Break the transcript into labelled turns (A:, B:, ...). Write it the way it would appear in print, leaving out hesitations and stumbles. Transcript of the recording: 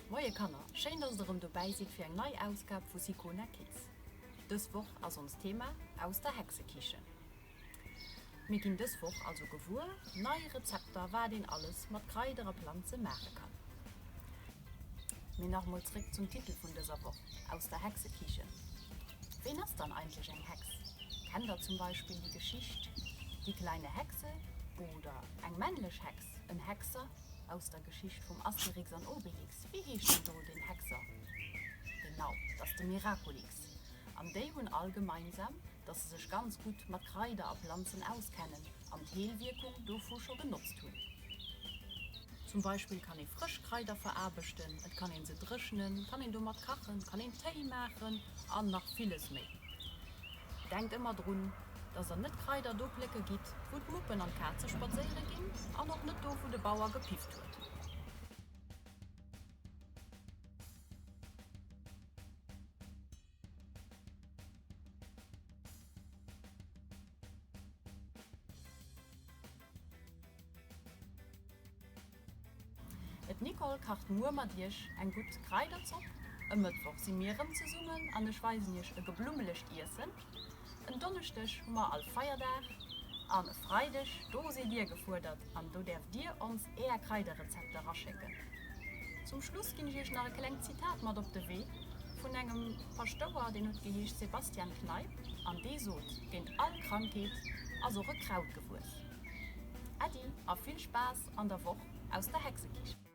A: Moie Kanner, schéin dass der erëm dobäi sidd fir eng nei Ausgab vu Sicona Kids. Dës Woch ass onst Thema Aus der Hexekichen. Mir ginn dës Woch also gewuer nei Rezepter wat een alles mat Kraider a Planze maache kann. Mee nach emol zréck zum Titel vun dëser Woch, Aus der Hexekichen. Ween ass dann eigentlech eng Hex? Kennt der zum Beispill déi Geschicht Die kleine Hexe oder eng männlech Hex, en Hexer aus der Geschicht vum Asterix an Obelix? Wéi heescht dann do den Hexer? Genau, 't ass de Miraculix. An déi hunn all gemeinsam, dass se sech ganz gutt mat Kraider a Planzen auskennen an d'Heelwierkung dovu scho genotzt hunn. Zum Beispill kann ee frësch Kraider veraarbechten, et kann een se dréchnen, kann een domat kachen, kann een Téi maachen an nach villes méi. Denkt ëmmer drun, dass der net Kraider do plécke gitt, wou d'Muppen an d'Kaze spadséiere ginn an och net do, wou de Bauer gepifft huet. Et Nicole kacht muer mat iech eng gutt Kraiderzopp. E Mëttwoch si mir erëm zesummen an ech weisen iech e geblummelegt Iessen. En Donneschdeg hu mer all Feierdag an e Freideg, do sidd dir gefuerdert an do däerft dir ons är Kraiderrezepter raschécken. Zum Schluss ginn ech iech nach e klengt Zitat mat op de Wee vun engem Paschtouer, deen huet geheescht Sebastian Kneipp an dee sot, Géint all Krankheet ass och e Kraut gewuess. Äddi a vill Spaass an der Woch aus der Hexekichen!